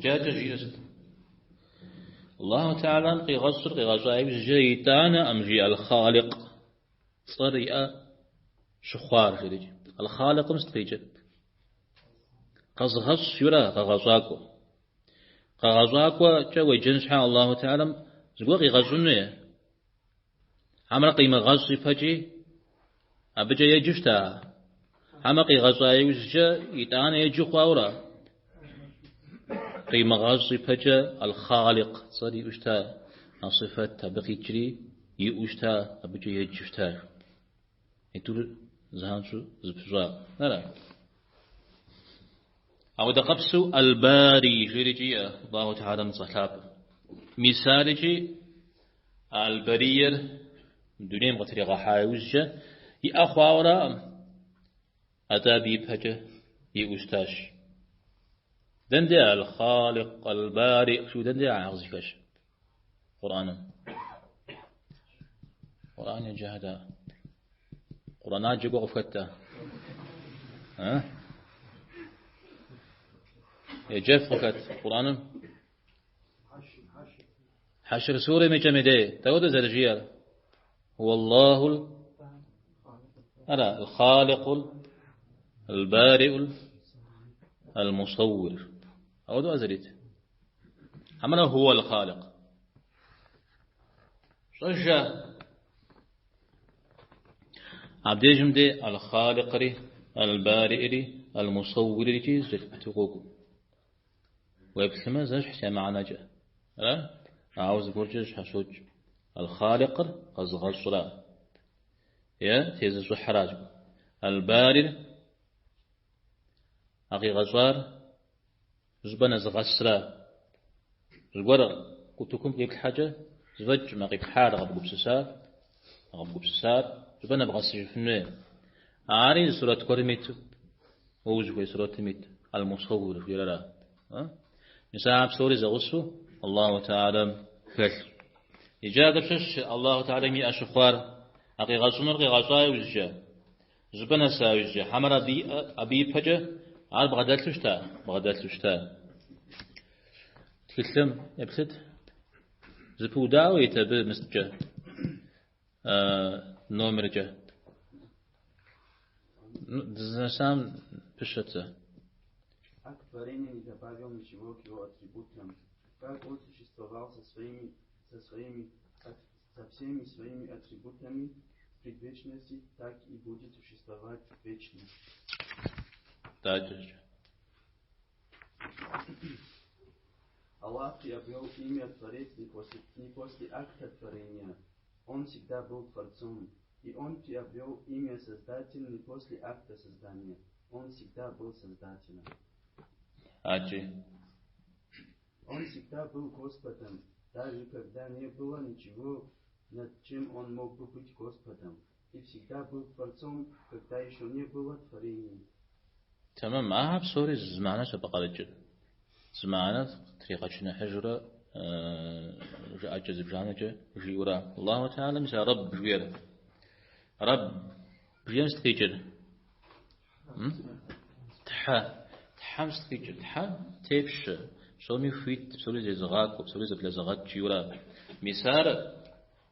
Иджы жиӏэр сыт? Аллаху Теалэм къигъэщӏыр къигъэщӏа иужькӏэ итӏанэкъым жи Аль-Хъаликъ цӏэр иӏэ щыхъуар, жиӏэрикӏ. Аль-Хъаликъым сыт къикӏыр? Къэзыгъэщӏ жиӏэра, къэгъэщӏакӏуэ. Къэгъэщӏакӏуэкӏэ уеджэн щхьэ Аллаху Теалэм зыгуэр къигъэщӏын хуей. Хьэмэрэ къимыгъэщӏ ипэкӏи абыкӏэ еджэу щыта? Хьэмэ къигъэщӏа иужькӏэ итӏанэ еджэу хъуауэра? Къимыгъэщӏ ипэкӏэ Аль-Хъаликъ цӏэр иӏэу щыта, а сыфэт абы къикӏри иӏэу щыта, абыкӏэ еджэу щыта. Итӏур занщӏэу зэпыщӏа. Ара? Ауэдэ къабзэу Аль-Бари жиӏэрикӏи иӏэ Аллаху Теалэм цӏэ лъапӏэ. Мис арикӏи Аль-Бариер дунейм къытригъэхьа иужькӏэ иӏэ хъуауэраӏым, атӏэ абы ипэкӏэ иӏэу щытащ. Дэнде Аль-Хъаликъ, Аль-Бари жиӏэу дэнде ахэр къызыхэщ Къурӏэным? Къурӏэн еджэхэр да. Къурӏэнаджэ гуэр къыфхэт да? А? Еджэф къыхэт Къурӏэным? Хьэшр сурэм и кӏэм и дей. Дауэдэ зэрыжиӏэр? Хуаллаху ара аль-Халикъул аль-Бариул аль-Мусауир. Ауэдэу зэрит. Хьэмэрэ хуа аль-Халикъ. Щӏэжа? Абдежым де аль-Халикъри, аль-Барири, аль-Мусауирикӏи зэкӏэлъыпыту къокӏуэ. Уеплъмэ, зэщхьщ я мыхьэнэкӏэ. Ара? Ауэ зыгуэркӏэ зэщхьэщокӏ. Аль-Халикъыр къэзыгъэщӏра е тезыщӏыхьращ. Аль-Барир а къигъэщӏар зыщӏыпӏэ нэзыгъэсра. Зыгуэр утыкум къиплъхьэкӏэ зэфӏэкӏмэ, а къиплъхьар къэбгупсысар зыщӏыпӏэ нэбгъэсыжыфын хуей. Ари зы сурэт гуэрым иту, уэ узыхуей сурэтым ит, Аль-Мусауир жиӏэра. Мис а псори зэгъусэу Аллаху Теалэм хэлъ. Иджы ар дапщэщ Аллаху Теалэм иӏэ щыхъуар, а къигъэщӏынур къигъэщӏа иужькӏэ, зыщӏыпӏэ нэса иужькӏэ, хьэмэрэ абы ипэкӏэ ар бгъэдэлъу щыта? Бгъэдэлъу щыта. Тхылъым еплъыт. Зэпыудауэ ит абы мысткӏэ, номеркӏэ. Дызэнэсам пыщэт зэ. Акт творения не добавил ничего к его атрибутам. Как он существовал со всеми своими атрибутами в предвечности, так и будет существовать вечно. Дальше. Аллах приобрел имя Творец не после акта творения. Он всегда был Творцом. И он приобрел имя Создатель не после акта создания. Он всегда был Создателем. Аджи. Он всегда был Господом, даже когда не было ничего, над чем он мог бы быть Господом. И всегда был Творцом, когда еще не было творения. Тэмэм, ахэр псори зы мыхьэнэщ абы къарыкӏыр. Зы мыхьэнэ тригъэчыныхьыжурэ жыӏэкӏэ зыбжанэкӏэ жиӏэурэ. Аллаху Теалэм мис а Рэб жиӏэр. Рэб жиӏэм сыт къикӏыр? Тхьэ. Тхьэм сыт къикӏыр? Тхьэ тепщэ, псоми хуит, псори зезыгъакӏуэ, псори зэблэзыгъэкӏ жиӏэурэ. Мис ар,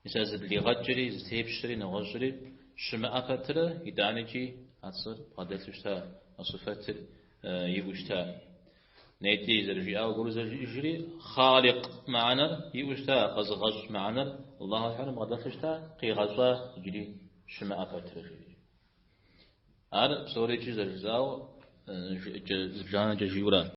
мис а зэблигъэкӏри, зытепщэри, нэгъуэщӏри щымыӏэ пэтрэ, итӏанэкӏи а цӏэр бгъэдэлъу щыта, а сыфэтыр иӏэу щыта. Нети зэрыжиӏауэ гуру зэрыжиӏэжри, Хъаликъ мыхьэнэр иӏэу щыта, къэзыгъэщӏ мыхьэнэр Аллаху Теалэм бгъэдэлъу щыта, къигъэщӏа иджыри щымыӏэ пэтрэ жиӏэри. Ар псорикӏи зэрыжысӏауэ, жыӏэкӏэ зыбжанэкӏэ жиӏэурэ.